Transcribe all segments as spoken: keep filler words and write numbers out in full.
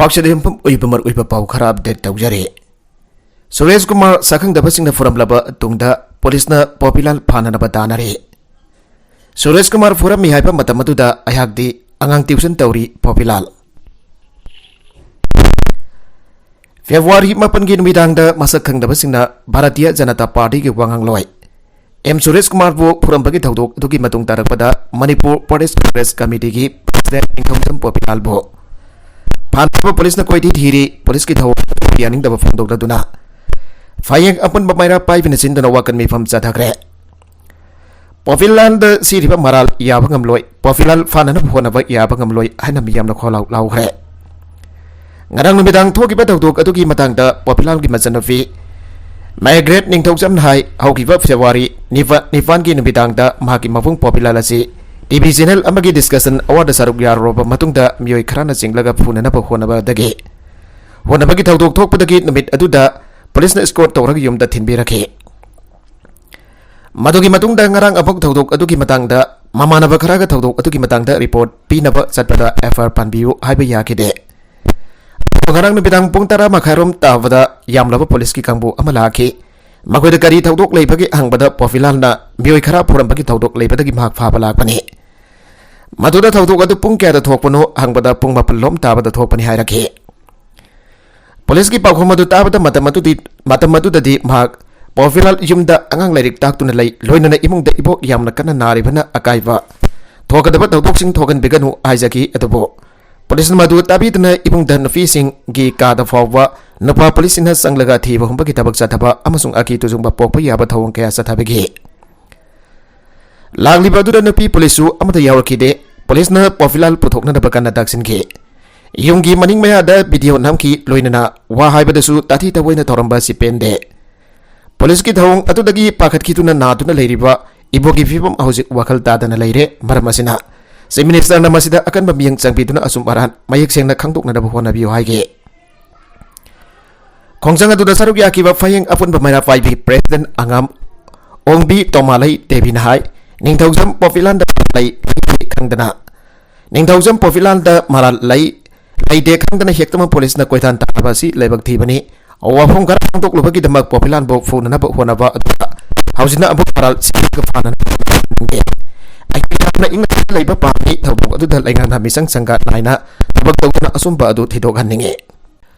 ꯄꯥꯛꯆꯗ ꯌꯨꯝꯐꯝ ꯑꯣꯏꯕ ꯃꯔꯨꯑꯣꯏꯕ ꯄꯥꯎ ꯈꯔ ꯑꯞꯗꯦꯠ ꯇꯧꯖꯔꯤ꯫ ꯁꯨꯔꯦꯁ ꯀꯨꯃꯥꯔ ꯁꯛꯈꯪꯗꯕꯁꯤꯡꯅ ꯐꯨꯔꯝꯂꯕ ꯇꯨꯡꯗ ꯄꯨꯂꯤꯁꯅ ꯄꯣꯄꯤꯂꯥꯜ ꯐꯥꯅꯅꯕ ꯇꯥꯟꯅꯔꯤ꯫ ꯁꯨꯔꯦꯁ ꯀꯨꯃꯥꯔ ꯐꯨꯔꯝꯃꯤ ꯍꯥꯏꯕ ꯃꯇꯝ ꯑꯗꯨꯗ ꯑꯩꯍꯥꯛꯇꯤ ꯑꯉꯥꯡ ꯇ꯭ꯌꯨꯁꯟ ꯇꯧꯔꯤ ꯄꯣꯄꯤꯂꯥꯜ꯫ ꯐꯦꯕ꯭ꯔꯨꯋꯥꯔꯤ ꯃꯥꯄꯟꯒꯤ ꯅꯨꯃꯤꯗꯥꯡꯗ ꯃꯁꯛ ꯈꯪꯗꯕꯁꯤꯡꯅ ꯚꯥꯔꯇꯤꯌ ꯖꯅꯇꯥ ꯄꯥꯔꯇꯤꯒꯤ ꯋꯥꯉꯥꯡꯂꯣꯏ ꯑꯦꯝ ꯁꯨꯔꯦꯁ ꯀꯨꯃꯥꯔꯕꯨ ꯐꯨꯔꯝꯕꯒꯤ ꯊꯧꯗꯣꯛ ꯑꯗꯨꯒꯤ ꯃꯇꯨꯡ ꯇꯥꯔꯛꯄꯗ ꯃꯅꯤꯄꯨꯔ ꯄ꯭ꯔꯗꯦꯁ ꯀꯪꯒ꯭ꯔꯦꯁ ꯀꯃꯤꯇꯤꯒꯤ ꯄ꯭ꯔꯁꯤꯗꯦꯟꯠ ꯅꯤꯡꯊꯧꯖꯝ ꯄꯣꯄꯤꯂꯥꯜꯕꯨ ꯐꯥꯅꯕ ꯄꯨꯂꯤꯁꯅ ꯀꯣꯏꯊꯤ ꯊꯤꯔꯤ꯫ ꯄꯨꯂꯤꯁꯀꯤ ꯊꯧꯑꯣꯡ ꯑꯗꯨ ꯌꯥꯅꯤꯡꯗꯕ ꯐꯣꯡꯗꯣꯛꯂꯗꯨꯅ ꯐꯌꯦꯡ ꯑꯄꯨꯟꯕ ꯃꯩꯔꯥ ꯄꯥꯏꯕꯤꯅ ꯆꯤꯟꯗꯨꯅ ꯋꯥꯀꯟ ꯃꯤꯐꯝ ꯆꯠꯊꯈ꯭ꯔꯦ꯫ ꯄꯣꯄꯤꯂꯥꯜꯗ ꯁꯤꯔꯤꯕ ꯃꯔꯥꯜ ꯌꯥꯕ ꯉꯝꯂꯣꯏ, ꯄꯣꯄꯤꯂꯥꯜ ꯐꯥꯅꯅꯕ ꯍꯣꯠꯅꯕ ꯌꯥꯕ ꯉꯝꯂꯣꯏ ꯍꯥꯏꯅ ꯃꯤꯌꯥꯝꯅ ꯈꯣꯜꯂꯥꯎ ꯂꯥꯎꯈ꯭ꯔꯦ꯫ ꯉꯔꯥꯡ ꯅꯨꯃꯤꯗꯥꯡ ꯊꯣꯛꯈꯤꯕ ꯊꯧꯗꯣꯛ ꯑꯗꯨꯒꯤ ꯃꯇꯥꯡꯗ ꯄꯣꯄꯤꯂꯥꯜꯒꯤ ꯃꯆꯟꯅꯨꯄꯤ ꯃꯦꯒ꯭ꯔꯦꯠ ꯅꯤꯡꯊꯧꯖꯝꯅ ꯍꯥꯏ, ꯍꯧꯈꯤꯕ ꯐꯦꯕ꯭ꯔꯨꯋꯥꯔꯤ ꯅꯤꯄꯥꯟ, ꯅꯤꯄꯥꯟꯒꯤ ꯅꯨꯃꯤꯗꯥꯡꯗ ꯃꯍꯥꯛꯀꯤ ꯃꯕꯨꯡ ꯄꯣꯄꯤꯂꯥꯜ ꯑꯁꯤ ꯇꯤ ꯚꯤ ꯆꯦꯅꯦꯜ ꯑꯃꯒꯤ ꯗꯤꯁꯀꯁꯟ ꯑꯋꯥꯔꯗ ꯁꯔꯨꯛ ꯌꯥꯔꯨꯔꯕ ꯃꯇꯨꯡꯗ ꯃꯤꯑꯣꯏ ꯈꯔꯅ ꯆꯤꯡꯂꯒ ꯐꯨꯅꯅꯕ ꯍꯣꯠꯅꯕꯗꯒꯤ, ꯍꯣꯠꯅꯕꯒꯤ ꯊꯧꯗꯣꯛ ꯊꯣꯛꯄꯗꯒꯤ ꯅꯨꯃꯤꯠ ꯑꯗꯨꯗ ꯄꯨꯂꯤꯁꯅ ꯏꯁꯀꯣꯔꯠ ꯇꯧꯔꯒ ꯌꯨꯝꯗ ꯊꯤꯟꯕꯤꯔꯛꯈꯤ꯫ ꯃꯗꯨꯒꯤ ꯃꯇꯨꯡꯗ ꯉꯔꯥꯡ ꯑꯃꯨꯛ ꯊꯧꯗꯣꯛ ꯑꯗꯨꯒꯤ ꯃꯇꯥꯡꯗ ꯃꯃꯥꯟꯅꯕ ꯈꯔꯒ ꯊꯧꯗꯣꯛ ꯑꯗꯨꯒꯤ ꯃꯇꯥꯡꯗ ꯔꯤꯄꯣꯔꯠ ꯄꯤꯅꯕ ꯆꯠꯄꯗ ꯑꯦꯐ ꯑꯥꯏ ꯑꯥꯔ ꯄꯥꯟꯕꯤꯌꯨ ꯍꯥꯏꯕ ꯌꯥꯈꯤꯗꯦ꯫ ꯑꯗꯨꯒ ꯉꯔꯥꯡ ꯅꯨꯃꯤꯗꯥꯡ ꯄꯨꯡ ꯇꯔꯥ ꯃꯈꯥꯏꯔꯣꯝ ꯇꯥꯕꯗ ꯌꯥꯝꯂꯕ ꯄꯨꯂꯤꯁꯀꯤ ꯀꯥꯡꯕꯨ ꯑꯃ ꯂꯥꯛꯈꯤ꯫ ꯃꯈꯣꯏꯗ ꯀꯔꯤ ꯊꯧꯗꯣꯛ ꯂꯩꯕꯒꯦ ꯍꯪꯕꯗ ꯄꯣꯄꯤꯂꯥꯜꯅ ꯃꯤꯑꯣꯏ ꯈꯔ ꯐꯨꯔꯝꯕꯒꯤ ꯊꯧꯗꯣꯛ ꯂꯩꯕꯗꯒꯤ ꯃꯍꯥꯛ ꯐꯥꯕ ꯂꯥꯛꯄꯅꯤ꯫ ꯃꯗꯨꯗ ꯊꯧꯗꯣꯛ ꯑꯗꯨ ꯄꯨꯡ ꯀꯌꯥꯗ ꯊꯣꯛꯄꯅꯣ ꯍꯪꯕꯗ ꯄꯨꯡ ꯃꯥꯄꯜ ꯂꯣꯝ ꯇꯥꯕꯗ ꯊꯣꯛꯄꯅꯤ ꯍꯥꯏꯔꯛꯈꯤ꯫ ꯄꯨꯂꯤꯁꯀꯤ ꯄꯥꯎꯈꯨꯝ ꯑꯗꯨ ꯇꯥꯕꯗ ꯃꯇꯝ ꯑꯗꯨꯗꯤ, ꯃꯇꯝ ꯑꯗꯨꯗꯗꯤ ꯃꯍꯥꯛ ꯄꯣꯄꯤꯂꯥꯜ ꯌꯨꯝꯗ ꯑꯉꯥꯡ ꯂꯥꯏꯔꯤꯛ ꯇꯥꯛꯇꯨꯅ ꯂꯩ, ꯂꯣꯏꯅꯅ ꯏꯃꯨꯡꯗ ꯏꯕꯣꯛ ꯌꯥꯝꯅ ꯀꯟꯅ ꯅꯥꯔꯤꯕꯅ ꯑꯀꯥꯏꯕ ꯊꯣꯛꯀꯗꯕ ꯊꯧꯗꯣꯛꯁꯤꯡ ꯊꯣꯛꯍꯟꯕꯤꯒꯅꯨ ꯍꯥꯏꯖꯈꯤ꯫ ꯑꯗꯨꯕꯨ ꯄꯨꯂꯤꯁꯅ ꯃꯗꯨ ꯇꯥꯕꯤꯗꯅ ꯏꯃꯨꯡꯗ ꯅꯨꯄꯤꯁꯤꯡꯒꯤ ꯀꯥꯗ ꯐꯥꯎꯕ ꯅꯨꯄꯥ ꯄꯨꯂꯤꯁꯁꯤꯡꯅ ꯆꯪꯂꯒ ꯊꯤꯕ ꯍꯨꯝꯕꯒꯤ ꯊꯕꯛ ꯆꯠꯊꯕ ꯑꯃꯁꯨꯡ ꯑꯀꯤ ꯇꯨꯖꯨꯡꯕ ꯄꯣꯛꯄ ꯌꯥꯕ ꯊꯧꯑꯣꯡ ꯀꯌꯥ ꯆꯠꯊꯕꯤꯈꯤ꯫ ꯂꯥꯛꯂꯤꯕ ꯑꯗꯨꯗ ꯅꯨꯄꯤ ꯄꯨꯂꯤꯁꯁꯨ ꯑꯃꯠꯇ ꯌꯥꯎꯔꯛꯈꯤꯗꯦ꯫ ꯄꯨꯂꯤꯁꯅ ꯄꯣꯄꯤꯂꯥꯜ ꯄꯨꯊꯣꯛꯅꯅꯕ ꯀꯟꯅ ꯇꯛꯁꯤꯟꯈꯤ꯫ ꯌꯨꯝꯒꯤ ꯃꯅꯤꯡ ꯃꯌꯥꯗ ꯚꯤꯗꯤꯑꯣ ꯅꯝꯈꯤ, ꯂꯣꯏꯅꯅ ꯋꯥ ꯍꯥꯏꯕꯗꯁꯨ ꯇꯥꯊꯤ ꯇꯑꯣꯏꯅ ꯇꯧꯔꯝꯕ ꯑꯁꯤ ꯄꯦꯟꯗꯦ꯫ ꯄꯨꯂꯤꯁꯀꯤ ꯊꯧꯑꯣꯡ ꯑꯗꯨꯗꯒꯤ ꯄꯥꯈꯠꯈꯤꯗꯨꯅ ꯅꯥꯗꯨꯅ ꯂꯩꯔꯤꯕ ꯏꯕꯣꯒꯤ ꯐꯤꯕꯝ ꯍꯧꯖꯤꯛ ꯋꯥꯈꯜ ꯇꯥꯗꯅ ꯂꯩꯔꯦ꯫ ꯃꯔꯝ ꯑꯁꯤꯅ ꯆꯤꯐ ꯃꯤꯅꯤꯁꯇꯔꯅ ꯃꯁꯤꯗ ꯑꯀꯟꯕ ꯃꯤꯠꯌꯦꯡ ꯆꯪꯕꯤꯗꯨꯅ ꯑꯆꯨꯝ ꯑꯔꯥꯟ ꯃꯌꯦꯛ ꯁꯦꯡꯅ ꯈꯪꯗꯣꯛꯅꯅꯕ ꯍꯣꯠꯅꯕꯤꯌꯨ ꯍꯥꯏꯈꯤ꯫ ꯈꯣꯡꯖꯪ ꯑꯗꯨꯗ ꯁꯔꯨꯛ ꯌꯥꯈꯤꯕ ꯐꯌꯦꯡ ꯑꯄꯨꯟꯕ ꯃꯩꯔꯥ ꯄꯥꯏꯕꯤ ꯄ꯭ꯔꯦꯁꯤꯗꯦꯟꯠ ꯑꯉꯥꯝ ꯑꯣꯡꯕꯤ ꯇꯣꯃꯥꯂꯩ ꯗꯦꯕꯤꯅ ꯍꯥꯏ, ꯅꯤꯡꯊꯧꯖꯝ ꯄꯣꯄꯤꯂꯥꯜꯗ ꯂꯩ ꯈꯪꯗꯅ, ꯅꯤꯡꯊꯧꯖꯝ ꯄꯣꯄꯤꯂꯥꯜꯗ ꯃꯔꯥꯜ ꯂꯩ, ꯂꯩꯇꯦ ꯈꯪꯗꯅ ꯍꯦꯛꯇꯃꯛ ꯄꯨꯂꯤꯁꯅ ꯀꯣꯏꯇꯥꯟ ꯇꯥꯟꯅꯕ ꯑꯁꯤ ꯂꯥꯏꯕꯛ ꯊꯤꯕꯅꯤ꯫ ꯋꯥꯐꯝ ꯈꯔ ꯐꯣꯡꯗꯣꯛꯂꯨꯕꯒꯤꯗꯃꯛ ꯄꯣꯐꯤꯂꯥꯟꯕꯨ ꯐꯨꯅꯅꯕ ꯍꯣꯠꯅꯕ ꯑꯗꯨꯗ ꯍꯧꯖꯤꯛꯅ ꯑꯃꯨꯛ ꯃꯔꯥꯜ ꯁꯤꯕꯒ ꯐꯥꯅꯅꯕ ꯍꯣꯠꯅꯅꯤꯡꯗꯦ꯫ ꯑꯩꯈꯣꯏ ꯌꯥꯝꯅ ꯏꯪꯅ ꯂꯩꯕ ꯄꯥꯝꯃꯤ꯫ ꯊꯧꯗꯣꯛ ꯑꯗꯨꯗ ꯂꯩꯉꯥꯛꯅ ꯃꯤꯆꯪ ꯆꯪꯒ ꯅꯥꯏꯅ ꯊꯕꯛ ꯇꯧꯗꯨꯅ ꯑꯆꯨꯝꯕ ꯑꯗꯨ ꯊꯤꯗꯣꯛꯍꯟꯅꯤꯡꯉꯤ꯫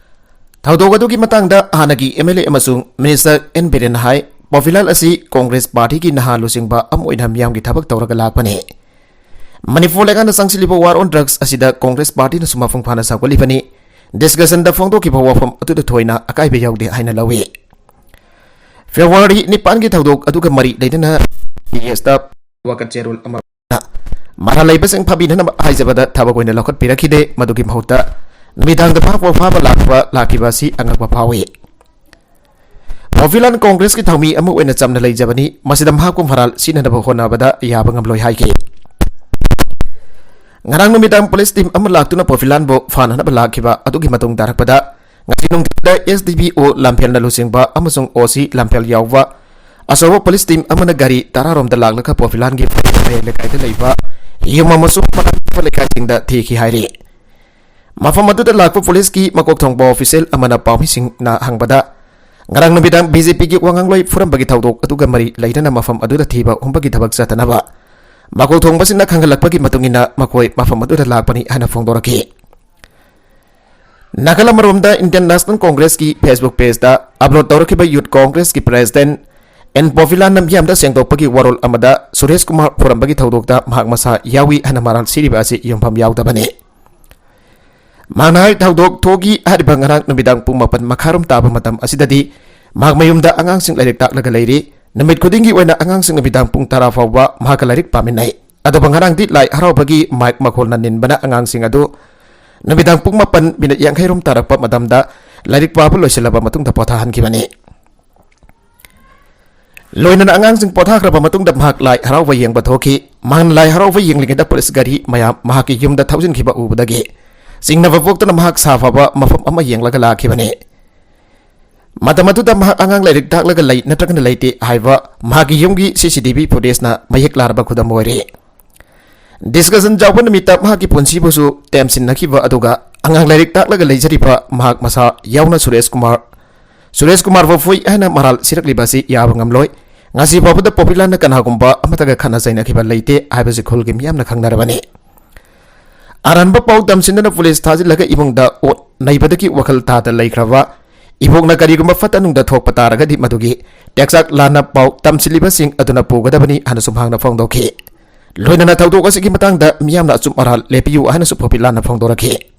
ꯊꯧꯗꯣꯛ ꯑꯗꯨꯒꯤ ꯃꯇꯥꯡꯗ ꯍꯥꯟꯅꯒꯤ ꯑꯦꯝ ꯑꯦꯜ ꯑꯦ ꯑꯃꯁꯨꯡ ꯃꯤꯅꯤꯁꯇꯔ ꯑꯦꯟ ꯕꯤꯔꯦꯟꯅ ꯍꯥꯏ, ꯄꯣꯐꯤꯂꯥꯜ ꯑꯁꯤ ꯀꯣꯡꯒ꯭ꯔꯦꯁ ꯄꯥꯔꯇꯤꯒꯤ ꯅꯍꯥ ꯂꯨꯆꯤꯡꯕ ꯑꯃ ꯑꯣꯏꯅ ꯃꯤꯌꯥꯝꯒꯤ ꯊꯕꯛ ꯇꯧꯔꯒ ꯂꯥꯛꯄꯅꯤ꯫ ꯃꯅꯤꯄꯨꯔ ꯂꯩꯉꯥꯛꯅ ꯆꯪꯁꯤꯜꯂꯤꯕ war on drugs ꯑꯁꯤꯗ ꯀꯣꯡꯒ꯭ꯔꯦꯁ ꯄꯥꯔꯇꯤꯅꯁꯨ ꯃꯄꯨꯡ ꯐꯥꯅ ꯁꯧꯒꯠꯂꯤꯕꯅꯤ꯫ ꯗꯤꯁꯀꯁꯟꯗ ꯐꯣꯡꯗꯣꯛꯈꯤꯕ ꯋꯥꯐꯝ ꯑꯗꯨꯗ ꯊꯣꯏꯅ ꯑꯀꯥꯏꯕ ꯌꯥꯎꯗꯦ ꯍꯥꯏꯅ ꯂꯧꯏ꯫ ꯐꯦꯕ꯭ꯔꯨꯋꯥꯔꯤ ꯅꯤꯄꯥꯟꯒꯤ ꯊꯧꯗꯣꯛ ꯑꯗꯨꯒ ꯃꯔꯤ ꯂꯩꯅꯅ ꯄꯤ ꯑꯦꯁꯇ ꯋꯥꯀꯠ ꯆꯦꯔꯣꯜ ꯑꯃ ꯃꯔꯥꯜ ꯂꯩꯕꯁꯤꯡ ꯐꯥꯕꯤꯅꯅꯕ ꯍꯥꯏꯖꯕꯗ ꯊꯕꯛ ꯑꯣꯏꯅ ꯂꯧꯈꯠꯄꯤꯔꯛꯈꯤꯗꯦ꯫ ꯃꯗꯨꯒꯤ ꯃꯍꯨꯠꯇ ꯅꯨꯃꯤꯗꯥꯡꯗ ꯐꯥꯕ ꯐꯥꯕ ꯂꯥꯛꯄ ꯂꯥꯛꯈꯤꯕ ꯑꯁꯤ ꯑꯉꯛꯄ ꯐꯥꯎꯏ꯫ ꯄꯣꯐꯤꯂꯥꯟ ꯀꯣꯡꯒ꯭ꯔꯦꯁꯀꯤ ꯊꯧꯃꯤ ꯑꯃ ꯑꯣꯏꯅ ꯆꯝꯅ ꯂꯩꯖꯕꯅꯤ, ꯃꯁꯤꯗ ꯃꯍꯥꯛꯄꯨ ꯃꯔꯥꯜ ꯁꯤꯅꯅꯕ ꯍꯣꯠꯅꯕꯗ ꯌꯥꯕ ꯉꯝꯂꯣꯏ ꯍꯥꯏꯈꯤ꯫ ꯉꯔꯥꯡ ꯅꯨꯃꯤꯗꯥꯡ ꯄꯨꯂꯤꯁ ꯇꯤꯝ ꯑꯃ ꯂꯥꯛꯇꯨꯅ ꯄꯣꯐꯤꯂꯥꯟꯕꯨ ꯐꯥꯅꯅꯕ ꯂꯥꯛꯈꯤꯕ ꯑꯗꯨꯒꯤ ꯃꯇꯨꯡ ꯇꯥꯔꯛꯄꯗ ꯉꯁꯤ ꯅꯨꯡꯊꯤꯜꯗ ꯑꯦꯁ ꯗꯤ ꯄꯤ ꯑꯣ ꯂꯝꯐꯦꯜꯅ ꯂꯨꯆꯤꯡꯕ ꯑꯃꯁꯨꯡ ꯑꯣ ꯁꯤ ꯂꯝꯐꯦꯜ ꯌꯥꯎꯕ ꯑꯆꯧꯕ ꯄꯨꯂꯤꯁ ꯇꯤꯝ ꯑꯃꯅ ꯒꯥꯔꯤ ꯇꯔꯥꯔꯣꯝꯗ ꯂꯥꯛꯂꯒ ꯄꯣꯐꯤꯂꯥꯟꯒꯤ ꯃꯌꯥꯏ ꯂꯩꯀꯥꯏꯗ ꯂꯩꯕ ꯌꯨꯝ ꯑꯃꯁꯨꯡ ꯃꯅꯥꯛ ꯅꯛꯄ ꯂꯩꯀꯥꯏꯁꯤꯡꯗ ꯊꯤꯈꯤ ꯍꯥꯏꯔꯤ꯫ ꯃꯐꯝ ꯑꯗꯨꯗ ꯂꯥꯛꯄ ꯄꯨꯂꯤꯁꯀꯤ ꯃꯀꯣꯛ ꯊꯣꯡꯕ ꯑꯣꯐꯤꯁꯤꯌꯦꯜ ꯑꯃꯅ ꯄꯥꯎꯃꯤꯁꯤꯡꯅ ꯍꯪꯕꯗ, ꯉꯔꯥꯡ ꯅꯨꯃꯤꯗꯥꯡ ꯕꯤ ꯖꯦ ꯄꯤꯒꯤ ꯋꯥꯉꯥꯡꯂꯣꯏ ꯐꯨꯔꯝꯕꯒꯤ ꯊꯧꯗꯣꯛ ꯑꯗꯨꯒ ꯃꯔꯤ ꯂꯩꯅꯅ ꯃꯐꯝ ꯑꯗꯨꯗ ꯊꯤꯕ ꯍꯨꯝꯕꯒꯤ ꯊꯕꯛ ꯆꯠꯊꯅꯕ ꯃꯀꯣꯛ ꯊꯣꯡꯕꯁꯤꯡꯅ ꯈꯪꯍꯜꯂꯛꯄꯒꯤ ꯃꯇꯨꯡ ꯏꯟꯅ ꯃꯈꯣꯏ ꯃꯐꯝ ꯑꯗꯨꯗ ꯂꯥꯛꯄꯅꯤ ꯍꯥꯏꯅ ꯐꯣꯡꯗꯣꯔꯛꯈꯤ꯫ ꯅꯥꯀꯜ ꯑꯃꯔꯣꯝꯗ, ꯏꯟꯗꯤꯌꯟ ꯅꯦꯁꯅꯦꯜ ꯀꯣꯡꯒ꯭ꯔꯦꯁꯀꯤ Facebook ꯄꯦꯖꯇ ꯑꯞꯂꯣꯗ ꯇꯧꯔꯛꯈꯤꯕ ꯌꯨꯊ ꯀꯣꯡꯒ꯭ꯔꯦꯁꯀꯤ ꯄ꯭ꯔꯦꯁꯤꯗꯦꯟꯠ ꯑꯦꯟ ꯄꯣꯐꯤꯂꯥꯟꯅ ꯃꯤꯌꯥꯝꯗ ꯁꯦꯡꯗꯣꯛꯄꯒꯤ ꯋꯥꯔꯣꯜ ꯑꯃꯗ ꯁꯨꯔꯦꯁ ꯀꯨꯃꯥꯔ ꯐꯨꯔꯝꯕꯒꯤ ꯊꯧꯗꯣꯛꯇ ꯃꯍꯥꯛ ꯃꯁꯥ ꯌꯥꯎꯏ ꯍꯥꯏꯅ ꯃꯔꯥꯜ ꯁꯤꯔꯤꯕ ꯑꯁꯤ ꯌꯨꯝꯐꯝ ꯌꯥꯎꯗꯕꯅꯤ꯫ ꯃꯍꯥꯛꯅ ꯍꯥꯏ, ꯊꯧꯗꯣꯛ ꯊꯣꯛꯈꯤ ꯍꯥꯏꯔꯤꯕ ꯉꯔꯥꯡ ꯅꯨꯃꯤꯗꯥꯡ ꯄꯨꯡ ꯃꯥꯄꯟ ꯃꯈꯥꯏꯔꯣꯝ ꯇꯥꯕ ꯃꯇꯝ ꯑꯁꯤꯗꯗꯤ ꯃꯍꯥꯛ ꯃꯌꯨꯝꯗ ꯑꯉꯥꯡꯁꯤꯡ ꯂꯥꯏꯔꯤꯛ ꯇꯥꯛꯂꯒ ꯂꯩꯔꯤ꯫ ꯅꯨꯃꯤꯠ ꯈꯨꯗꯤꯡꯒꯤ ꯑꯣꯏꯅ ꯑꯉꯥꯡꯁꯤꯡ ꯅꯨꯃꯤꯗꯥꯡ ꯄꯨꯡ ꯇꯔꯥ ꯐꯥꯎꯕ ꯃꯍꯥꯛꯀ ꯂꯥꯏꯔꯤꯛ ꯄꯥꯃꯤꯟꯅꯩ꯫ ꯑꯗꯨꯕꯨ ꯉꯔꯥꯡꯗꯤ ꯂꯥꯏ ꯍꯔꯥꯎꯕꯒꯤ ꯃꯥꯏꯛ ꯃꯈꯣꯜꯅ ꯅꯤꯟꯕꯅ ꯑꯉꯥꯡꯁꯤꯡ ꯑꯗꯨ ꯅꯨꯃꯤꯗꯥꯡ ꯄꯨꯡ ꯃꯥꯄꯟ ꯃꯤꯅꯤꯠ ꯌꯥꯡꯈꯩ ꯔꯣꯝ ꯇꯥꯔꯛꯄ ꯃꯇꯝꯗ ꯂꯥꯏꯔꯤꯛ ꯄꯥꯕ ꯂꯣꯏꯁꯤꯜꯂꯕ ꯃꯇꯨꯡꯗ ꯄꯣꯊꯥꯍꯟꯈꯤꯕꯅꯤ꯫ ꯂꯣꯏꯅꯅ ꯑꯉꯥꯡꯁꯤꯡ ꯄꯣꯊꯥꯈ꯭ꯔꯕ ꯃꯇꯨꯡꯗ ꯃꯍꯥꯛ ꯂꯥꯏ ꯍꯔꯥꯎꯕ ꯌꯦꯡꯕ ꯊꯣꯛꯈꯤ꯫ ꯃꯍꯥꯛꯅ ꯂꯥꯏ ꯍꯔꯥꯎꯕ ꯌꯦꯡꯂꯤꯉꯩꯗ ꯄꯨꯂꯤꯁ ꯒꯥꯔꯤ ꯃꯌꯥꯝ ꯃꯍꯥꯛꯀꯤ ꯌꯨꯝꯗ ꯊꯧꯖꯤꯟꯈꯤꯕ ꯎꯕꯗꯒꯤ ꯆꯤꯡꯅꯕ ꯄꯣꯛꯇꯨꯅ ꯃꯍꯥꯛ ꯁꯥꯐꯕ ꯃꯐꯝ ꯑꯃ ꯌꯦꯡꯂꯒ ꯂꯥꯛꯈꯤꯕꯅꯤ꯫ ꯃꯇꯝ ꯑꯗꯨꯗ ꯃꯍꯥꯛ ꯑꯉꯥꯡ ꯂꯥꯏꯔꯤꯛ ꯇꯥꯛꯂꯒ ꯂꯩ ꯅꯠꯇ꯭ꯔꯒꯅ ꯂꯩꯇꯦ ꯍꯥꯏꯕ ꯃꯍꯥꯛꯀꯤ ꯌꯨꯝꯒꯤ ꯁꯤ ꯁꯤ ꯇꯤ ꯚꯤ ꯐꯨꯇꯦꯖꯅ ꯃꯌꯦꯛ ꯂꯥꯔꯕ ꯈꯨꯗꯝ ꯑꯣꯏꯔꯤ꯫ ꯗꯤꯁꯀꯁꯟ ꯌꯥꯎꯕ ꯅꯨꯃꯤꯠꯇ ꯃꯍꯥꯛꯀꯤ ꯄꯨꯟꯁꯤꯕꯨꯁꯨ ꯇꯦꯝꯁꯤꯟꯅꯈꯤꯕ ꯑꯗꯨꯒ ꯑꯉꯥꯡ ꯂꯥꯏꯔꯤꯛ ꯇꯥꯛꯂꯒ ꯂꯩꯖꯔꯤꯕ ꯃꯍꯥꯛ ꯃꯁꯥ ꯌꯥꯎꯅ ꯁꯨꯔꯦꯁ ꯀꯨꯃꯥꯔ, ꯁꯨꯔꯦꯁ ꯀꯨꯃꯥꯔ ꯐꯥꯎ ꯐꯨꯏ ꯍꯥꯏꯅ ꯃꯔꯥꯜ ꯁꯤꯔꯛꯂꯤꯕ ꯑꯁꯤ ꯌꯥꯕ ꯉꯝꯂꯣꯏ꯫ ꯉꯁꯤ ꯐꯥꯎꯕꯗ ꯄꯣꯄꯤꯂꯥꯅ ꯀꯅꯥꯒꯨꯝꯕ ꯑꯃꯠꯇꯒ ꯈꯠꯅ ꯆꯩꯅꯈꯤꯕ ꯂꯩꯇꯦ ꯍꯥꯏꯕꯁꯤ ꯈꯨꯜꯒꯤ ꯃꯤꯌꯥꯝꯅ ꯈꯪꯅꯔꯕꯅꯤ꯫ ꯑꯔꯥꯟꯕ ꯄꯥꯎ ꯇꯝꯁꯤꯟꯗꯨꯅ ꯄꯨꯂꯤꯁ ꯊꯥꯖꯤꯜꯂꯒ ꯏꯃꯨꯡꯗ ꯑꯣꯠ ꯅꯩꯕꯗꯒꯤ ꯋꯥꯈꯜ ꯇꯥꯗ ꯂꯩꯈ꯭ꯔꯕ ꯏꯕꯣꯛꯅ ꯀꯔꯤꯒꯨꯝꯕ ꯐꯠꯇ ꯅꯨꯡꯗ ꯊꯣꯛꯄ ꯇꯥꯔꯒꯗꯤ ꯃꯗꯨꯒꯤ ꯇꯦꯛꯆꯥꯛ ꯂꯥꯟꯅ ꯄꯥꯎ ꯇꯝꯁꯤꯜꯂꯤꯕꯁꯤꯡ ꯑꯗꯨꯅ ꯄꯨꯒꯗꯕꯅꯤ ꯍꯥꯏꯅꯁꯨ ꯃꯍꯥꯛꯅ ꯐꯣꯡꯗꯣꯛꯈꯤ꯫ ꯂꯣꯏꯅꯅ ꯊꯧꯗꯣꯛ ꯑꯁꯤꯒꯤ ꯃꯇꯥꯡꯗ ꯃꯤꯌꯥꯝꯅ ꯑꯆꯨꯝ ꯑꯔꯥꯟ ꯂꯦꯞꯄꯤꯌꯨ ꯍꯥꯏꯅꯁꯨ ꯄꯣꯄꯤꯂꯥꯅ ꯐꯣꯡꯗꯣꯔꯛꯈꯤ꯫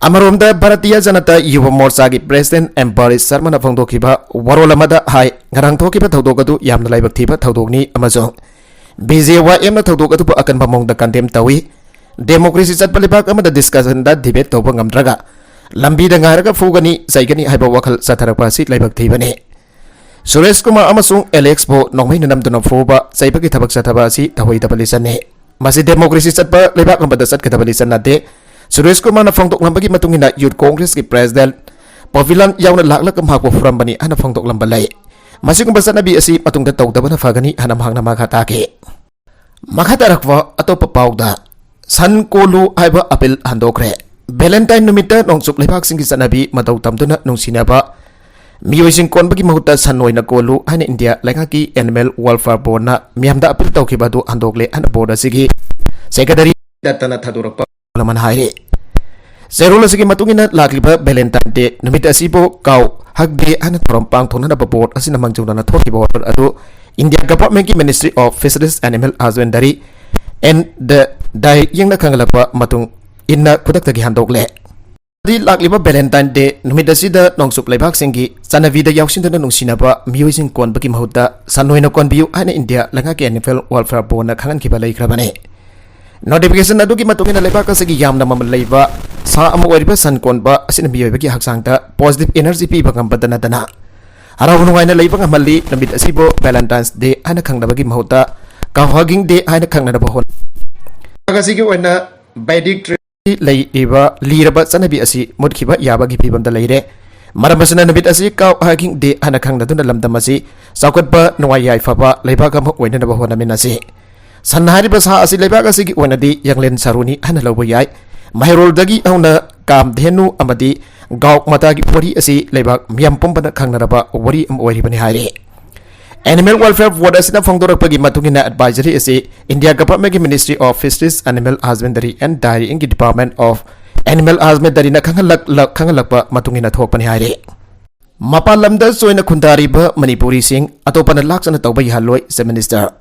ꯑꯃꯔꯣꯝꯗ ꯚꯥꯔꯇꯤꯌ ꯖꯅꯇꯥ ꯌꯨꯕ ꯃꯣꯔꯆꯥꯒꯤ ꯄ꯭ꯔꯦꯁꯤꯗꯦꯟꯠ ꯑꯦꯝ ꯕꯥꯔꯤꯁ ꯁꯔꯃꯅ ꯐꯣꯡꯗꯣꯛꯈꯤꯕ ꯋꯥꯔꯣꯜ ꯑꯃꯗ ꯍꯥꯏ, ꯉꯔꯥꯡ ꯊꯣꯛꯈꯤꯕ ꯊꯧꯗꯣꯛ ꯑꯗꯨ ꯌꯥꯝꯅ ꯂꯥꯏꯕꯛ ꯊꯤꯕ ꯊꯧꯗꯣꯛꯅꯤ ꯑꯃꯁꯨꯡ ꯕꯤ ꯖꯦ ꯋꯥꯏ ꯑꯦꯝꯅ ꯊꯧꯗꯣꯛ ꯑꯗꯨꯕꯨ ꯑꯀꯟꯕ ꯃꯑꯣꯡꯗ ꯀꯟꯗꯦꯝ ꯇꯧꯏ꯫ ꯗꯦꯃꯣꯀ꯭ꯔꯦꯁꯤ ꯆꯠꯄ ꯂꯩꯕꯥꯛ ꯑꯃꯗ ꯗꯤꯁꯀꯁꯟꯗ ꯗꯤꯕꯦꯠ ꯇꯧꯕ ꯉꯝꯗ꯭ꯔꯒ ꯂꯝꯕꯤꯗ ꯉꯥꯏꯔꯒ ꯐꯨꯒꯅꯤ, ꯆꯩꯒꯅꯤ ꯍꯥꯏꯕ ꯋꯥꯈꯜ ꯆꯠꯊꯔꯛꯄ ꯑꯁꯤ ꯂꯥꯏꯕꯛ ꯊꯤꯕꯅꯤ꯫ ꯁꯨꯔꯦꯁ ꯀꯨꯃꯥꯔ ꯑꯃꯁꯨꯡ ꯑꯦꯂꯦꯛꯁꯄꯨ ꯅꯣꯡꯃꯩꯅ ꯅꯝꯗꯨꯅ ꯐꯨꯕ, ꯆꯩꯕꯒꯤ ꯊꯕꯛ ꯆꯠꯊꯕ ꯑꯁꯤ ꯊꯧꯑꯣꯏꯗꯕ ꯂꯤꯆꯠꯅꯤ꯫ ꯃꯁꯤ ꯗꯦꯃꯣꯀ꯭ꯔꯦꯁꯤ ꯆꯠꯄ ꯂꯩꯕꯥꯛ ꯑꯃꯗ ꯆꯠꯀꯗꯕ ꯂꯤꯆꯠ ꯅꯠꯇꯦ꯫ ꯁꯨꯔꯦꯁ ꯀꯨꯃꯥꯔꯅ ꯐꯣꯡꯗꯣꯛꯂꯝꯕꯒꯤ ꯃꯇꯨꯡ ꯏꯟꯅ, ꯌꯨꯊ ꯀꯣꯡꯒ꯭ꯔꯦꯁꯀꯤ ꯄ꯭ꯔꯦꯁꯤꯗꯦꯟꯠ ꯄꯣꯄꯤꯂꯥꯟ ꯌꯥꯎꯅ ꯂꯥꯛꯂꯒ ꯃꯍꯥꯛꯄꯨ ꯐꯨꯔꯝꯕꯅꯤ ꯍꯥꯏꯅ ꯐꯣꯡꯗꯣꯛꯂꯝꯕ ꯂꯩ꯫ ꯃꯁꯤꯒꯨꯝꯕ ꯆꯠꯅꯕꯤ ꯑꯁꯤ ꯃꯇꯨꯡꯗ ꯇꯧꯗꯕꯅ ꯐꯒꯅꯤ ꯍꯥꯏꯅ ꯃꯍꯥꯛꯅ ꯃꯈꯥ ꯇꯥꯈꯤ꯫ ꯃꯈꯥ ꯇꯥꯔꯛꯄ ꯑꯇꯣꯞꯄ ꯄꯥꯎꯗ, ꯁꯟ ꯀꯣꯜꯂꯨ ꯍꯥꯏꯕ ꯑꯄꯤꯜ ꯍꯟꯗꯣꯛꯈ꯭ꯔꯦ꯫ ꯚꯦꯂꯦꯟꯇꯥꯏꯟ ꯅꯨꯃꯤꯠꯇ ꯅꯣꯡꯆꯨꯞ ꯂꯩꯕꯥꯛꯁꯤꯡꯒꯤ ꯆꯠꯅꯕꯤ ꯃꯇꯧ ꯇꯝꯗꯨꯅ ꯅꯨꯡꯁꯤꯅꯕ ꯃꯤꯑꯣꯏꯁꯤꯡ ꯀꯣꯟꯕꯒꯤ ꯃꯍꯨꯠꯇ ꯁꯟ ꯑꯣꯏꯅ ꯀꯣꯜꯂꯨ ꯍꯥꯏꯅ ꯏꯟꯗꯤꯌꯥ ꯂꯩꯉꯥꯛꯀꯤ ꯑꯦꯅꯤꯃꯦꯜ ꯋꯦꯜꯐꯤꯌꯔ ꯕꯣꯔꯗꯅ ꯃꯤꯌꯥꯝꯗ ꯑꯄꯤꯜ ꯇꯧꯈꯤꯕ ꯑꯗꯨ ꯍꯟꯗꯣꯛꯂꯦ ꯍꯥꯏꯅ ꯕꯣꯔꯗ ꯑꯁꯤꯒꯤ ꯁꯦꯀ꯭ꯔꯦꯇꯔꯤ ꯗꯠꯇꯅ ꯊꯥꯗꯣꯔꯛꯄ ꯑꯃꯅ ꯍꯥꯏꯔꯤ꯫ ꯆꯦꯔꯣꯜ ꯑꯁꯤꯒꯤ ꯃꯇꯨꯡ ꯏꯟꯅ, ꯂꯥꯛꯂꯤꯕ ꯚꯦꯂꯦꯟꯇꯥꯏꯟ ꯗꯦ ꯅꯨꯃꯤꯠ ꯑꯁꯤꯕꯨ ꯀꯥꯎ ꯍꯛ ꯗꯦ ꯍꯥꯏꯅ ꯊꯧꯔꯝ ꯄꯥꯡꯊꯣꯛꯅꯅꯕ ꯕꯣꯔꯗ ꯑꯁꯤꯅ ꯃꯥꯡꯖꯧꯅꯅ ꯊꯣꯛꯈꯤꯕ ꯑꯣꯔꯗꯔ ꯑꯗꯨ India ꯒꯚꯔꯟꯃꯦꯟꯠꯀꯤ Ministry of Fisheries Animal Husbandry and the Dairy ꯌꯦꯡꯅ ꯈꯪꯍꯜꯂꯛꯄ ꯃꯇꯨꯡ ꯏꯟꯅ ꯈꯨꯗꯛꯇꯒꯤ ꯍꯟꯗꯣꯛꯂꯦ꯫ ꯗꯤ ꯂꯥꯛꯂꯤꯕ ꯚꯦꯂꯦꯟꯇꯥꯏꯟ ꯗꯦ ꯅꯨꯃꯤꯠ ꯑꯁꯤꯗ ꯅꯣꯡꯆꯨꯞ ꯂꯩꯕꯥꯛꯁꯤꯡꯒꯤ ꯆꯠꯅꯕꯤꯗ ꯌꯥꯎꯁꯤꯟꯗꯨꯅ ꯅꯨꯡꯁꯤꯅꯕ ꯃꯤꯑꯣꯏꯁꯤꯡ ꯀꯣꯟꯕꯒꯤ ꯃꯍꯨꯠꯇ ꯁꯟ ꯑꯣꯏꯅ ꯀꯣꯟꯕꯤꯌꯨ ꯍꯥꯏꯅ ꯏꯟꯗꯤꯌꯥ ꯂꯩꯉꯥꯛꯀꯤ ꯑꯦꯅꯤꯃꯦꯜ ꯋꯦꯜꯐꯤꯌꯔ ꯕꯣꯔꯗꯅ ꯈꯪꯍꯟꯈꯤꯕ ꯂꯩꯈ꯭ꯔꯕꯅꯤ꯫ ꯅꯣꯇꯤꯐꯤꯀꯦꯁꯟ ꯑꯗꯨꯒꯤ ꯃꯇꯨꯡ ꯏꯟꯅ, ꯂꯩꯕꯥꯛ ꯑꯁꯤꯒꯤ ꯌꯥꯝꯅ ꯃꯃꯜ ꯂꯩꯕ ꯁꯥ ꯑꯃ ꯑꯣꯏꯔꯤꯕ ꯁꯟ ꯀꯣꯟꯕ ꯑꯁꯤꯅ ꯃꯤꯑꯣꯏꯕꯒꯤ ꯍꯛꯆꯥꯡꯗ ꯄꯣꯖꯤꯇꯤꯚ ꯏꯅꯔꯖꯤ ꯄꯤꯕ ꯉꯝꯕꯇ ꯅꯠꯇꯅ ꯍꯔꯥꯎ ꯅꯨꯡꯉꯥꯏꯅ ꯂꯩꯕ ꯉꯝꯍꯜꯂꯤ꯫ ꯅꯨꯃꯤꯠ ꯑꯁꯤꯕꯨ ꯚꯦꯂꯦꯟꯇꯥꯏꯟꯁ ꯗꯦ ꯍꯥꯏꯅ ꯈꯪꯅꯕꯒꯤ ꯃꯍꯨꯠꯇ ꯀꯥꯎ ꯍꯒꯤꯡ ꯗꯦ ꯍꯥꯏꯅ ꯈꯪꯅꯅꯕ ꯍꯣꯠꯅꯩ꯫ ꯂꯩꯕꯥꯛ ꯑꯁꯤꯒꯤ ꯑꯣꯏꯅ ꯚꯦꯗꯤꯛ ꯂꯩꯔꯤꯕ ꯂꯤꯔꯕ ꯆꯠꯅꯕꯤ ꯑꯁꯤ ꯃꯨꯠꯈꯤꯕ ꯌꯥꯕꯒꯤ ꯐꯤꯕꯝꯗ ꯂꯩꯔꯦ꯫ ꯃꯔꯝ ꯑꯁꯤꯅ, ꯅꯨꯃꯤꯠ ꯑꯁꯤ ꯀꯥꯎ ꯍꯒꯤꯡ ꯗꯦ ꯍꯥꯏꯅ ꯈꯪꯅꯗꯨꯅ ꯂꯝꯗꯝ ꯑꯁꯤ ꯆꯥꯎꯈꯠꯄ, ꯅꯨꯡꯉꯥꯏ ꯌꯥꯏꯐꯕ ꯂꯩꯕꯥꯛ ꯑꯃ ꯑꯣꯏꯅꯅꯕ ꯍꯣꯠꯅꯃꯤꯟꯅꯁꯤ꯫ ꯁꯟ ꯍꯥꯏꯔꯤꯕ ꯁꯥ ꯑꯁꯤ ꯂꯩꯕꯥꯛ ꯑꯁꯤꯒꯤ ꯑꯣꯏꯅꯗꯤ ꯌꯥꯡꯂꯦꯟ ꯁꯔꯨꯅꯤ ꯍꯥꯏꯅ ꯂꯧꯕ ꯌꯥꯏ꯫ ꯃꯍꯩꯔꯣꯜꯗꯒꯤ ꯍꯧꯅ ꯀꯥꯝꯙꯦꯅꯨ ꯑꯃꯗꯤ ꯒꯥꯎ ꯃꯇꯥꯒꯤ ꯋꯥꯔꯤ ꯑꯁꯤ ꯂꯩꯕꯥꯛ ꯃꯤꯌꯥꯝ ꯄꯨꯝꯕꯅ ꯈꯪꯅꯔꯕ ꯋꯥꯔꯤ ꯑꯃ ꯑꯣꯏꯔꯤꯕꯅꯤ ꯍꯥꯏꯔꯤ꯫ Animal Welfare Board ꯑꯁꯤꯅ ꯐꯣꯡꯗꯣꯔꯛꯄꯒꯤ ꯃꯇꯨꯡ ꯏꯟꯅ, advisory ꯑꯁꯤ India Government ꯒꯤ Ministry of Fisheries, Animal Husbandry and Dairying ꯒꯤ Department of Animal Husbandry ꯅ ꯈꯪꯍꯜꯂꯛ-, ꯈꯪꯍꯜꯂꯛꯄ ꯃꯇꯨꯡ ꯏꯟꯅ ꯊꯣꯛꯄꯅꯤ ꯍꯥꯏꯔꯤ꯫ ꯃꯄꯥꯟ ꯂꯝꯗ ꯆꯣꯏꯅ ꯈꯨꯟꯗꯥꯔꯤꯕ ꯃꯅꯤꯄꯨꯔꯤꯁꯤꯡ ꯑꯇꯣꯞꯄꯅ ꯂꯥꯛꯆꯅ ꯇꯧꯕ ꯌꯥꯍꯜꯂꯣꯏ, Chief Minister꯫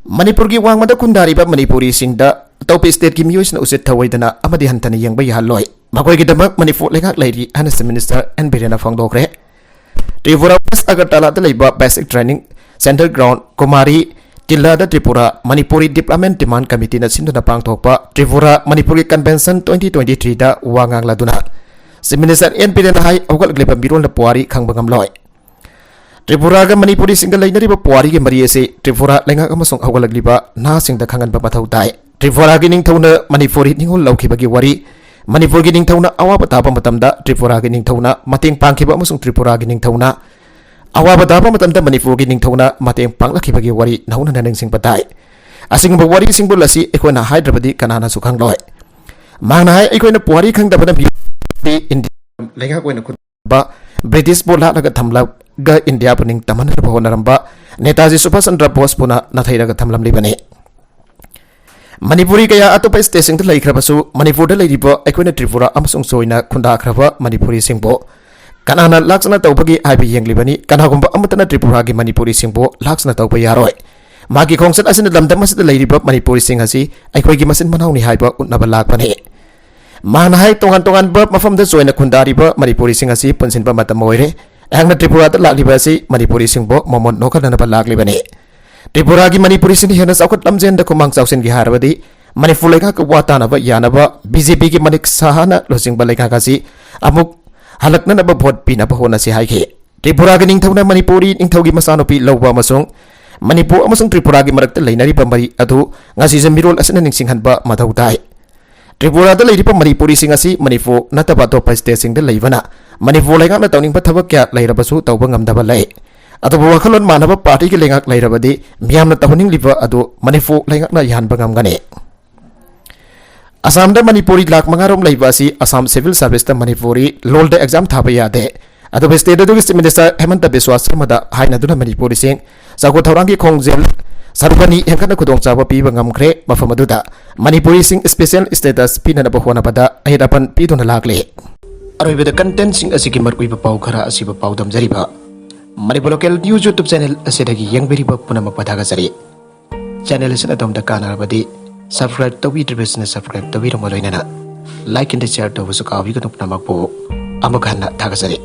ꯃꯅꯤꯄꯨꯔꯒꯤ ꯋꯥꯡꯃꯗ ꯈꯨꯟꯗꯥꯔꯤꯕ ꯃꯅꯤꯄꯨꯔꯤꯁꯤꯡꯗ ꯑꯇꯣꯞꯄ state ꯀꯤ ꯃꯤꯑꯣꯏꯁꯤꯡꯅ ꯎꯁꯤꯠ ꯊꯑꯣꯏꯗꯅ ꯑꯃꯗꯤ ꯍꯟꯊꯅ ꯌꯦꯡꯕ ꯌꯥꯍꯜꯂꯣꯏ꯫ ꯃꯈꯣꯏꯒꯤꯗꯃꯛ ꯃꯅꯤꯄꯨꯔ ꯂꯩꯉꯥꯛ ꯂꯩꯔꯤ ꯍꯥꯏꯅ Chief Minister ꯑꯦꯟ ꯕꯤꯔꯦꯟꯅ ꯐꯣꯡꯗꯣꯛꯈ꯭ꯔꯦ꯫ ꯇ꯭ꯔꯤꯄꯨꯔꯥ West ꯑꯒꯔꯇꯂꯥꯗ ꯂꯩꯕ Basic Training Centre Ground Kumari ꯇꯤꯜꯂꯥꯗ Tripura Manipuri Development Demand Committee ꯅ ꯁꯤꯟꯗꯨꯅ ꯄꯥꯡꯊꯣꯛꯄ ꯇ꯭ꯔꯤꯄꯨꯔꯥ ꯃꯅꯤꯄꯨꯔꯒꯤ Convention twenty twenty-three ꯗ ꯋꯥ ꯉꯥꯡꯂꯗꯨꯅ Chief Minister ꯑꯦꯟ ꯕꯤꯔꯦꯟꯅ ꯍꯥꯏ, ꯍꯧꯒꯠꯂꯛꯂꯤꯕ ꯃꯤꯔꯣꯜꯅ ꯄꯨꯋꯥꯔꯤ ꯈꯪꯕ ꯉꯝꯂꯣꯏ꯫ ꯇ꯭ꯔꯤꯄꯨꯔꯥꯒ ꯃꯅꯤꯄꯨꯔꯤꯁꯤꯡꯒ ꯂꯩꯅꯔꯤꯕ ꯄꯨꯋꯥꯔꯤꯒꯤ ꯃꯔꯤ ꯑꯁꯤ ꯇ꯭ꯔꯤꯄꯨꯔꯥ ꯂꯩꯉꯥꯛ ꯑꯃꯁꯨꯡ ꯍꯧꯒꯠꯂꯛꯂꯤꯕ ꯅꯍꯥꯁꯤꯡꯗ ꯈꯪꯍꯟꯕ ꯃꯊꯧ ꯇꯥꯏ꯫ ꯇ꯭ꯔꯤꯄꯨꯔꯥꯒꯤ ꯅꯤꯡꯊꯧꯅ ꯃꯅꯤꯄꯨꯔꯤ ꯅꯤꯡꯉꯣꯜ ꯂꯧꯈꯤꯕꯒꯤ ꯋꯥꯔꯤ, ꯃꯅꯤꯄꯨꯔꯒꯤ ꯅꯤꯡꯊꯧꯅ ꯑꯋꯥꯕ ꯇꯥꯕ ꯃꯇꯝꯗ ꯇ꯭ꯔꯤꯄꯨꯔꯥꯒꯤ ꯅꯤꯡꯊꯧꯅ ꯃꯇꯦꯡ ꯄꯥꯡꯈꯤꯕ ꯑꯃꯁꯨꯡ ꯇ꯭ꯔꯤꯄꯨꯔꯥꯒꯤ ꯅꯤꯡꯊꯧꯅ ꯑꯋꯥꯕ ꯇꯥꯕ ꯃꯇꯝꯗ ꯃꯅꯤꯄꯨꯔꯒꯤ ꯅꯤꯡꯊꯧꯅ ꯃꯇꯦꯡ ꯄꯥꯡꯂꯛꯈꯤꯕꯒꯤ ꯋꯥꯔꯤ ꯅꯧꯅꯅ ꯅꯤꯡꯁꯤꯡꯕ ꯇꯥꯏ꯫ ꯑꯁꯤꯒꯨꯝꯕ ꯋꯥꯔꯤꯁꯤꯡꯕꯨ ꯑꯁꯤ ꯑꯩꯈꯣꯏꯅ ꯍꯥꯏꯗ꯭ꯔꯕꯗꯤ ꯀꯅꯥꯅꯁꯨ ꯈꯪꯂꯣꯏ꯫ ꯃꯍꯥꯛꯅ ꯍꯥꯏ, ꯑꯩꯈꯣꯏꯅ ꯄꯨꯋꯥꯔꯤ ꯈꯪꯗꯕꯅ ꯃꯤꯑꯣꯏ ꯏꯟꯗꯤꯌꯥ ꯂꯩꯉꯥꯛ ꯑꯣꯏꯅ ꯈꯨꯟꯕ, ꯕ꯭ꯔꯤꯇꯤꯁꯄꯨ ꯂꯥꯠꯂꯒ ꯊꯝꯂꯒ ꯏꯟꯗꯤꯌꯥꯕꯨ ꯅꯤꯡꯇꯝꯍꯟꯅꯕ ꯍꯣꯠꯅꯔꯝꯕ ꯅꯦꯇꯥꯖꯤ ꯁꯨꯚꯥꯁ ꯆꯟꯗ꯭ꯔ ꯕꯣꯁꯄꯨꯅ ꯅꯥꯊꯩꯔꯒ ꯊꯝꯂꯝꯂꯤꯕꯅꯤ꯫ ꯃꯅꯤꯄꯨꯔꯤ ꯀꯌꯥ ꯑꯇꯣꯞꯄ state ꯁꯤꯡꯗ ꯂꯩꯈ꯭ꯔꯕꯁꯨ, ꯃꯅꯤꯄꯨꯔꯗ ꯂꯩꯔꯤꯕ ꯑꯩꯈꯣꯏꯅ ꯇ꯭ꯔꯤꯄꯨꯔꯥ ꯑꯃꯁꯨꯡ ꯆꯣꯏꯅ ꯈꯨꯟꯗꯥꯈ꯭ꯔꯕ ꯃꯅꯤꯄꯨꯔꯤꯁꯤꯡꯕꯨ ꯀꯅꯥꯅ ꯂꯥꯛꯆꯅ ꯇꯧꯕꯒꯦ ꯍꯥꯏꯕ ꯌꯦꯡꯂꯤꯕꯅꯤ꯫ ꯀꯅꯥꯒꯨꯝꯕ ꯑꯃꯠꯇꯅ ꯇ꯭ꯔꯤꯄꯨꯔꯥꯒꯤ ꯃꯅꯤꯄꯨꯔꯤꯁꯤꯡꯕꯨ ꯂꯥꯛꯆꯅ ꯇꯧꯕ ꯌꯥꯔꯣꯏ꯫ ꯃꯥꯒꯤ ꯈꯣꯡꯆꯠ ꯑꯁꯤꯅ ꯂꯝꯗꯝ ꯑꯁꯤꯗ ꯂꯩꯔꯤꯕ ꯃꯅꯤꯄꯨꯔꯤꯁꯤꯡ ꯑꯁꯤ ꯑꯩꯈꯣꯏꯒꯤ ꯃꯆꯤꯟ ꯃꯅꯥꯎꯅꯤ ꯍꯥꯏꯕ ꯎꯠꯅꯕ ꯂꯥꯛꯄꯅꯤ꯫ ꯃꯍꯥꯛꯅ ꯍꯥꯏ, ꯇꯣꯉꯥꯟ ꯇꯣꯉꯥꯟꯕ ꯃꯐꯝꯗ ꯆꯣꯏꯅ ꯈꯨꯟꯗꯥꯔꯤꯕ ꯃꯅꯤꯄꯨꯔꯤꯁꯤꯡ ꯑꯁꯤ ꯄꯨꯟꯁꯤꯟꯕ ꯃꯇꯝ ꯑꯣꯏꯔꯦ꯫ ꯑꯩꯍꯥꯛꯅ ꯇ꯭ꯔꯤꯄꯨꯔꯥꯗ ꯂꯥꯛꯂꯤꯕ ꯑꯁꯤ ꯃꯅꯤꯄꯨꯔꯤꯁꯤꯡꯕꯨ ꯃꯃꯣꯟ ꯅꯣꯛꯍꯟꯅꯅꯕ ꯂꯥꯛꯂꯤꯕꯅꯤ꯫ ꯇ꯭ꯔꯤꯄꯨꯔꯥꯒꯤ ꯃꯅꯤꯄꯨꯔꯤꯁꯤꯡꯅ ꯍꯦꯟꯅ ꯆꯥꯎꯈꯠ ꯂꯝꯖꯦꯟꯗ ꯈꯨꯃꯥꯡ ꯆꯥꯎꯁꯤꯟꯒꯦ ꯍꯥꯏꯔꯕꯗꯤ ꯃꯅꯤꯄꯨꯔ ꯂꯩꯉꯥꯛꯀ ꯋꯥ ꯇꯥꯅꯕ ꯌꯥꯅꯕ ꯕꯤ ꯖꯦ ꯄꯤꯒꯤ ꯃꯅꯤꯛ ꯁꯍꯥꯅ ꯂꯨꯆꯤꯡꯕ ꯂꯩꯉꯥꯛ ꯑꯁꯤ ꯑꯃꯨꯛ ꯍꯜꯂꯛꯅꯅꯕ ꯚꯣꯠ ꯄꯤꯅꯕ ꯍꯣꯠꯅꯁꯤ ꯍꯥꯏꯈꯤ꯫ ꯇ꯭ꯔꯤꯄꯨꯔꯥꯒꯤ ꯅꯤꯡꯊꯧꯅ ꯃꯅꯤꯄꯨꯔꯤ ꯅꯤꯡꯊꯧꯒꯤ ꯃꯆꯥꯅꯨꯄꯤ ꯂꯧꯕ ꯑꯃꯁꯨꯡ ꯃꯅꯤꯄꯨꯔ ꯑꯃꯁꯨꯡ ꯇ꯭ꯔꯤꯄꯨꯔꯥꯒꯤ ꯃꯔꯛꯇ ꯂꯩꯅꯔꯤꯕ ꯃꯔꯤ ꯑꯗꯨ ꯉꯁꯤꯁꯨ ꯃꯤꯔꯣꯜ ꯑꯁꯤꯅ ꯅꯤꯡꯁꯤꯡꯍꯟꯕ ꯃꯊꯧ ꯇꯥꯏ꯫ ꯇ꯭ꯔꯤꯄꯨꯔꯥꯗ ꯂꯩꯔꯤꯕ ꯃꯅꯤꯄꯨꯔꯤꯁꯤꯡ ꯑꯁꯤ ꯃꯅꯤꯄꯨꯔ ꯅꯠꯇꯕ ꯑꯇꯣꯞꯄ state ꯁꯤꯡꯗ ꯂꯩꯕꯅ ꯃꯅꯤꯄꯨꯔ ꯂꯩꯉꯥꯛꯅ ꯇꯧꯅꯤꯡꯕ ꯊꯕꯛ ꯀꯌꯥ ꯂꯩꯔꯕꯁꯨ ꯇꯧꯕ ꯉꯝꯗꯕ ꯂꯩ꯫ ꯑꯗꯨꯕꯨ ꯋꯥꯈꯜꯂꯣꯟ ꯃꯥꯟꯅꯕ ꯄꯥꯔꯇꯤꯒꯤ ꯂꯩꯉꯥꯛ ꯂꯩꯔꯕꯗꯤ ꯃꯤꯌꯥꯝꯅ ꯇꯧꯍꯟꯅꯤꯡꯂꯤꯕ ꯑꯗꯨ ꯃꯅꯤꯄꯨꯔ ꯂꯩꯉꯥꯛꯅ ꯌꯥꯍꯟꯕ ꯉꯝꯒꯅꯤ꯫ ꯑꯁꯥꯝꯗ ꯃꯅꯤꯄꯨꯔꯤ ꯂꯥꯈ ꯃꯉꯥ ꯔꯣꯝ ꯂꯩꯕ ꯑꯁꯤ ꯑꯁꯥꯝ ꯁꯤꯚꯤꯜ ꯁꯥꯔꯚꯤꯁꯇ ꯃꯅꯤꯄꯨꯔꯤ ꯂꯣꯜꯗ ꯑꯦꯛꯖꯥꯝ ꯊꯥꯕ ꯌꯥꯗꯦ꯫ ꯑꯗꯨꯕꯨ ꯁ꯭ꯇꯦꯠ ꯑꯗꯨꯒꯤ ꯆꯤꯐ ꯃꯤꯅꯤꯁꯇꯔ ꯍꯦꯃꯟꯇ ꯕꯤꯁ꯭ꯋꯥ ꯁꯔꯃꯗ ꯍꯥꯏꯅꯗꯨꯅ ꯃꯅꯤꯄꯨꯔꯤꯁꯤꯡ ꯆꯥꯎꯈꯠ ꯊꯧꯔꯥꯡꯒꯤ ꯈꯣꯡꯖꯦꯜ ꯁꯔꯨꯛ ꯑꯅꯤ ꯍꯦꯟꯒꯠꯅ ꯈꯨꯗꯣꯡꯆꯥꯕ ꯄꯤꯕ ꯉꯝꯈ꯭ꯔꯦ꯫ ꯃꯐꯝ ꯑꯗꯨꯗ ꯃꯅꯤꯄꯨꯔꯤꯁꯤꯡ ꯁ꯭ꯄꯦꯁꯤꯌꯦꯜ ꯁ꯭ꯇꯦꯇꯁ ꯄꯤꯅꯅꯕ ꯍꯣꯠꯅꯕꯗ ꯑꯍꯦꯟ ꯑꯄꯟ ꯄꯤꯗꯨꯅ ꯂꯥꯛꯂꯤ꯫ ꯑꯔꯣꯏꯕꯗ ꯀꯟꯇꯦꯟꯁꯤꯡ ꯑꯁꯤꯒꯤ ꯃꯔꯨꯑꯣꯏꯕ ꯄꯥꯎ ꯈꯔ ꯑꯁꯤꯕꯨ ꯄꯥꯎꯗꯝꯖꯔꯤꯕ Manipur local news YouTube channel ꯑꯁꯤꯗꯒꯤ ꯌꯦꯡꯕꯤꯔꯤꯕ ꯄꯨꯝꯅꯃꯛꯄꯨ ꯊꯥꯒꯠꯆꯔꯤ꯫ ꯆꯦꯅꯦꯜ ꯑꯁꯤꯅ ꯑꯗꯣꯝꯗ ꯀꯥꯟꯅꯔꯕꯗꯤ ꯁꯕꯁꯀ꯭ꯔꯥꯏꯕ ꯇꯧꯕꯤꯗ꯭ꯔꯤꯕꯁꯤꯡꯅ ꯁꯕꯁꯀ꯭ꯔꯥꯏꯕ ꯇꯧꯕꯤꯔꯝꯕ ꯂꯣꯏꯅꯅ ꯂꯥꯏꯛ ꯑꯦꯟ ꯁꯤꯌꯔ ꯇꯧꯕꯁꯨ ꯀꯥꯎꯕꯤꯒꯅꯨ꯫ ꯄꯨꯝꯅꯃꯛꯄꯨ ꯑꯃꯨꯛ ꯍꯟꯅ ꯊꯥꯒꯠꯆꯔꯤ꯫